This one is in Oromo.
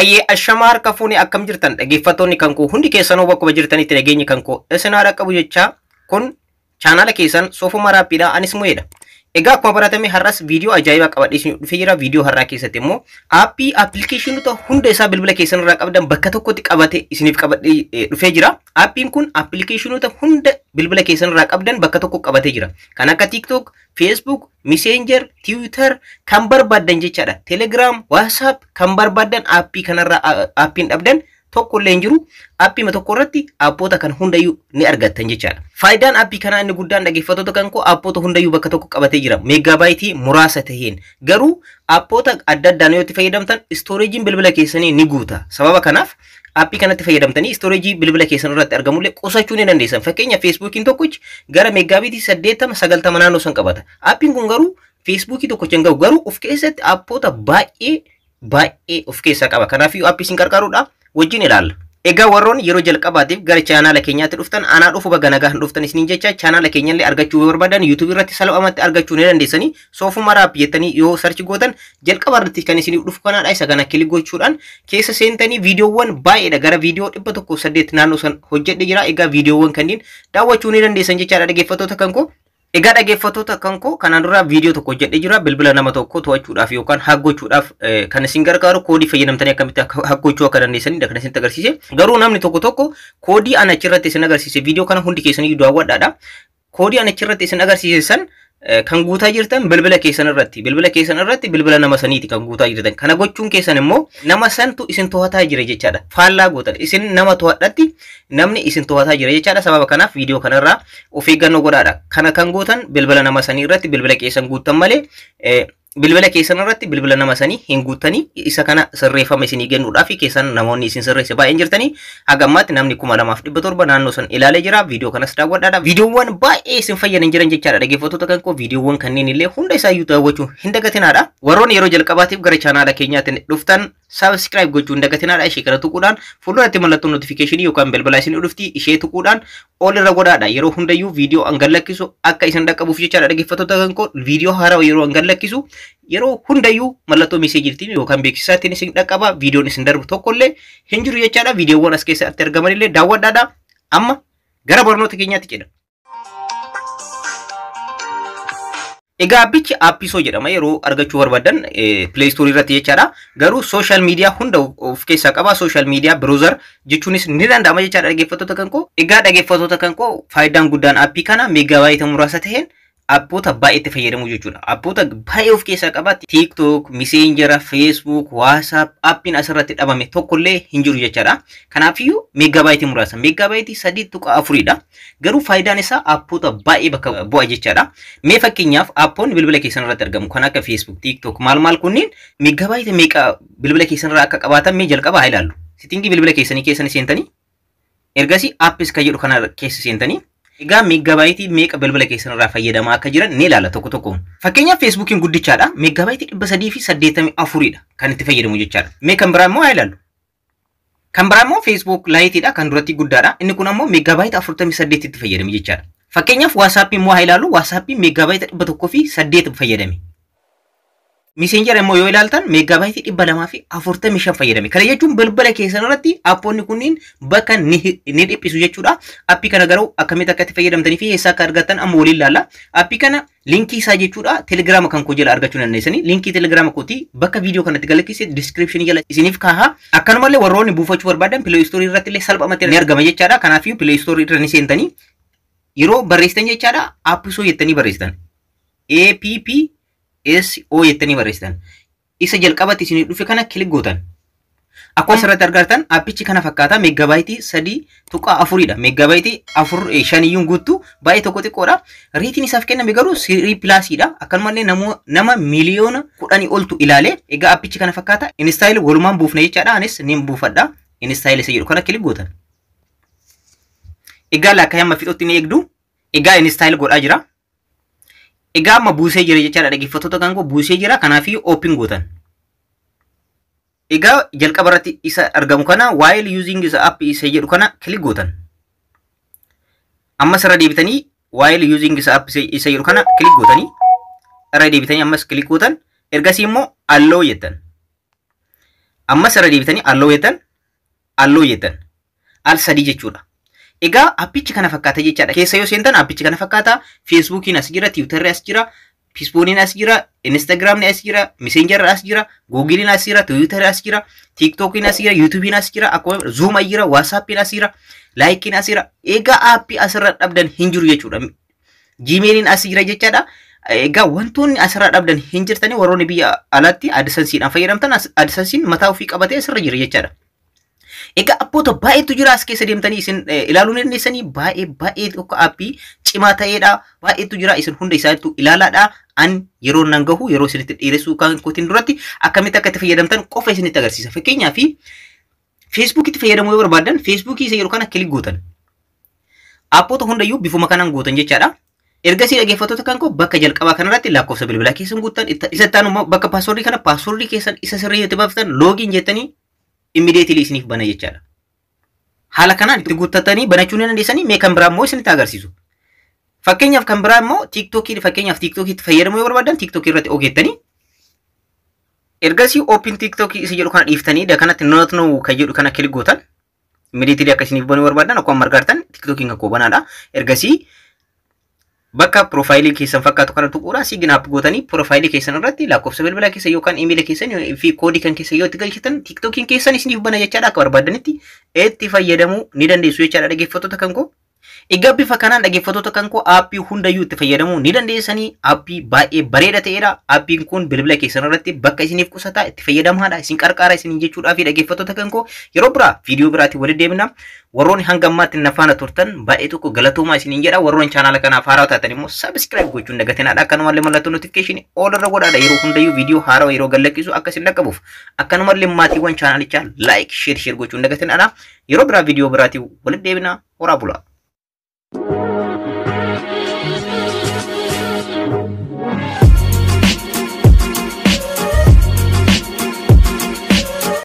Hayyee, ashamaa harka fuunee, akkam jirtan dhaggeeffattoonni kan koo hundi keessanuu? Bakkuma jirtanitti nageenyi kan koo isin haadha qabu jechaa, kun chaanaala keessan Soofuma Raappiidha, anis Mu'eedha. Egaa akkuma baratame har'as viidiyoo ajaa'ibaa qabadhee isin dhufee jira. Viidiyoo har'aa keessatti immoo aappii appilikeeshinoota hunda isaa bilbila keessan irraa qabdan bakka tokkotti qabate isiniif qabadhee dhufee jira. Aappiin kun appilikeeshinoota hunda bilbila keessan irraa qabdan bakka tokko qabatee jira. Kan akka TikTok, Facebook, Messenger, Twitter kan barbaaddan jechaadha. Telegram, WhatsApp kan barbaaddan aappii kanarraa aappiin dhabdan tokko illee hin jiru. Aappii tokko irratti aappoota kan hundayyuu ni argattan jechaadha. Faayidaan aappii kanaa inni guddaan, dhaggeeffattoota kan koo, aappoota hundayyuu bakka tokko qabatee jira. Meeggaabaaytii muraasa taheen. Garuu aappoota adda addaan yoo itti fayyadamtan istooreejiin bilbila keessanii ni guuta. Sababa kanaaf aappii kanatti fayyadamtanii istooreejii bilbila keessan irratti argamullee qusachuu ni dandeessan. Fakkeenya Feesbuukiin tokkichi gara meeggaabiitii 80 90 naannoo san qabata. Aappiin kun garuu Feesbuukii tokkicha hin gahu, garuu of keessatti aappoota baay'ee baay'ee of keessaa qaba. Kanaafiyyuu aappii isin qarqaruudha wajjin ilaalla. Egaa warroonni yeroo jalqabaatiif gara chaanaala keenyaatti dhuftan, anaa dhufu, baga nagaan dhuftan isiniin jecha. Chaanaala keenyallee argachuu yoo barbaadan YouTube irratti salphumatti argachuu ni dandeessanii. Soofuma Raap jettanii yoo search gootan jalqaba irratti kan isiniif dhufu kanaadha. Isa kana click gochuudhaan keessa seentanii viidiyoowwan baay'eedha, gara viidiyoo 108 naannoo san hojjedhe jira. Egaa viidiyoowwan kanneen daawwachuu ni dandeessan jechaadha, dhaggeeffattoota kan koo. Egaa dhaggeeffattoota kan koo, kanaan dura viidiyoo tokko hojjedhee jira. Bilbila nama tokko to'achuudhaaf yookaan hack gochuudhaaf kan isin gargaaru, koodii fayyadamtanii akkamitti hack gochuu akka dandeessanidha kan isinitti agarsiise. Garuu namni tokko tokko koodii ana achirratti isin agarsiise, viidiyoo kana hundi keessanii daawwadhaadha. Koodii ana achirratti isin agarsiise san kan guutaa jirtan bilbila keessan irratti, bilbila keessan irratti bilbila nama saniiti kan guutaa jirtan. Kana gochuun keessan immoo nama santu isin to'ataa jira jechaadha. Faallaa gootan, isin nama to'adhatti namni isin to'ataa jira jechaadha. Sababa kanaaf viidiyoo kanarraa of eeggannoo godhaadha. Kana kan gootan bilbila nama sanii irratti bilbila keessan guuttan malee bilbila keessan irratti bilbila nama sanii hin guuttanii. Isa kana sirreeffama isinii kennuudhaaf keessan namoonni isin sirreesse baay'een jirtanii. Haga ammaatti namni 2700 naannoo san ilaalee jira. Viidiyoo kanas daawwadhaadha. Viidiyoowwan baay'ee isin fayyadan jiran jechaadha, dhaggeeffattoota kan koo. Viidiyoowwan kanneen illee hunda isaayyuu daawwachuu hin dagatinaadha. Warroonni yeroo jalqabaatiif gara chaanaala keenyaatti dhuftan subscribe gochuu hin dagatinaadha. Ishee kana tuquudhaan fuulduratti mallattoo notifiikeeshinii yookaan bilbila isin dhufti, ishee tuquudhaan ol irra godhaadha. Yeroo hundayyuu viidiyoo an gadlakkisu akka isin dhaqqabuuf jechaadha, dhaggeeffattoota kan koo. Viidiyoo haarawaa yeroo an gadlakkisu yeroo hundayyuu mallattoo meeseejiitiin yookaan beeksisaatiin isin dhaqqaba. Viidiyoon isin darbu tokkollee hin jiru jechaadha. Viidiyoowwan as keessatti argamanillee daawwadhaadha. Amma gara barnoota keenyaatti jedha. Egaa aappichi Aappisoo jedhama, yeroo argachuu barbaadan Play Store irratti jechaadha. Garuu social media hunda of keessaa qaba. Social media browser jechuunis ni danda'ama jechaadha, dhaggeeffattoota kan koo. Egaa dhaggeeffattoota kan koo, faayidaan guddaan aappii kana meegaabaayita muraasa ta'een aappoota baay'eetti fayyadamuu jechuudha. Aappoota baay'ee of keessaa qaba. TikTok, Messenger, Facebook, WhatsApp aappiin asirratti dhabame tokkollee hin jiru jechaadha. Kanaafiyyuu meegaabaayiti muraasa. Meegaabaayiti 3.4dha. Garuu faayidaan isaa aappoota baay'ee bakka bu'a jechaadha. Mee fakkeenyaaf aappoonni bilbila keessan irratti argamu kan akka Facebook, TikTok maal maal kunneen meegaabaayiti meeqa bilbila keessan irraa akka qabaatan mee jalqaba haa ilaallu. Settingii bilbila keessanii keessa seentanii, ergasii apps kan jedhu kana keessa seentanii, egaa meeggabaayitii meeqa bilbila keessan irraa fayyadamaa akka jiran ni ilaala tokko tokkoon. Fakkeenyaaf Feesbuukiin guddichaadha. Meeggabaayitii 384dha kan itti fayyadamu jechaadha. Mee kan biraa immoo haa ilaallu. Kan biraa immoo Facebook Liteidha, kan duratti guddaadha. Inni kun ammoo meeggabaayitii 48 itti fayyadame jechaadha. Fakkeenyaaf WhatsApp immoo haa ilaallu. WhatsApp meeggabaayitii 108 fayyadame. Messenger immoo yoo ilaaltan meeggabaayitii 245 fayyadame. Kana jechuun bilbila keessan irratti aappoonni kunniin bakka ni dhiphisu jechuudha. Aappii kana garuu akkamitti akka itti fayyadamtanii fi eessa akka argattan amma waliin ilaalla. Aappii kana linkii isaa jechuudha telegiraama kan koo jala argachuu dandeessanii. Linkii telegiraama kootii bakka viidiyoo kanatti galakkise description jala isiniif kaaha. Akkanumallee warroonni buufachuu barbaadan Play Store irratti illee salphumatti ni argama jechaadha. Kanaafiyyuu Play Store irra ni seentanii yeroo barreessitan jechaadha, Aappisoo jettanii barreessitan. APPSO jettanii barreessitan. Isa jalqabatti isinii dhufe kana click gootan. Akkuma asirratti argartan aappichi kana fakkaata, meeggabaayitii 3.4dha. Meeggabaayitii afur shaniyyuun guuttu, baay'ee tokko xiqqoodha. Rateiin isaaf kenname garuu 3 plusiidha. Akkanumallee nama 10 miiliyoona oltu ilaale. Egaa aappichi kana fakkaata. Install walumaan buufna jechaadha. Anis ni buufadha. Install isa jedhu kana click gootan. Egaa lakkaa'ee amma fixutti ni eegdu. Egaa install godhaa jira. Egaa amma buusee jira jechaadha, dhaggeeffattoota kan koo, buusee jira. Kanaafiyyuu open gootan. Egaa jalqaba irratti isa argamu kana "while using the app" isa jedhu kana click gootan. Ammas irra deebitanii "while using the app" isa jedhu kana click gootanii, irra deebitanii ammas click gootan. Ergasii immoo "allow" jettan. Ammas irra deebitanii allow jettan, allow jettan. Al sadii jechuudha. Egaa appichi kana fakkaata jechaadha. Keessa yoo seentan appichi kana fakkaata. Feesbuukiin as jira, Tiwiitarri as jira, Piispooniin as jira, Instagiraamni as jira, Miseenjarri as jira, Googiliin as jira, Tiwiitarri as jira, Tiiktookiin as jira, Yuutuubiin as jira, akkuma Zuum as jira, Waasaappiin as jira, Laayikiin as jira. Egaa aappii asirra dhabdan hin jiru jechuudha. Jiimeeliin as jira jechaadha. Egaa wantoonni asirraa dhabdan hin jirtanii warroonni biyya alaatti AdSenseedhaan fayyadamtan AdSense'n mataa ofii qabatee asirra jira jechaadha. Egaa appoota baay'eetu jira as keessa deemtanii isin ilaaluu ni dandeessanii baay'ee baay'ee tokko aappii cimaa ta'edha. Baay'eetu jira isin hunda isaattu ilaalaadha. An yeroo nan gahu yeroo isinitti dheeressuu kan kootiin duratti akkamitti akka itti fayyadamtan qofa isinitti agarsiisa. Fakkeenyaaf Feesbuukitti fayyadamuu yoo barbaaddan Feesbuukii isa yeroo kana click gootan. Appoota hundayyuu bifuma kanaan gootan jechaadha. Ergasii dhaggeeffattoota kan koo bakka jalqabaa kanarratti lakkoofsa bilbilaa keessan guuttan isa itti aanu immoo bakka paaswordii kana paaswordii keessan isa sirrii itti baaftan login jettanii immediately isiniif bana jechaadha. Haala kanaan itti guuttatanii banachuu ni dandeessanii mee kan biraa immoo isinitti agarsiisu. Fakkeenyaaf kan biraa immoo tiiktookii fakkeenyaaf tiiktookiitti fayyadamuu yoo barbaadan tiiktookii irratti ogeettanii ergasii open tiiktookii isa jedhu kana dhiiftanii kanatti not now kan jedhu kana click gootan immediately akka isiniif banuu barbaadan akkuma argartan tiiktookiin kan koo banaadha. Ergasii bakka piroofaayilii keessan fakkaatu kana tuquudhaan sign up gootanii piroofaayilii keessan irratti lakkoofsa bilbilaa keessan yookaan imeelii keessan fi koodii kan keessan yoo itti galchitan tiiktookiin keessan isiniif bana jechaadha akka barbaadanitti itti fayyadamuu ni dandeessu jechaadha dhaggeeffattoota kan koo. Egaa bifa kanaan dhaggeeffattoota kan koo aappii hundayyuu itti fayyadamuu ni dandeessanii aappii baay'ee bareeda ta'edha. Aappiin kun bilbila keessan irratti bakka isiniif qusataa itti fayyadamaadha isin qarqaara isin jechuudhaa fi dhaggeeffattoota kan koo yeroo biraa viidiyoo biraatiin walitti deemna. Warroonni hanga ammaatti na faana turtan baay'ee tokko galatoomaa isiniin jedha. Warroonni chaanaala kanaaf haaraa taatan immoo subscribe gochuun dagatinaadha. Akkanumallee mallattoo notification all irra godhaadha. Yeroo hundayyuu viidiyoo haarawaa yeroo gadlakkisu akka isin dhaqqabuuf. Akkanumallee maatiiwwan chaanaalichaa like, share, share gochuun dagatinaadha. Yeroo biraa viidiyoo biraatiin walitti deebina. Horaa bulaa.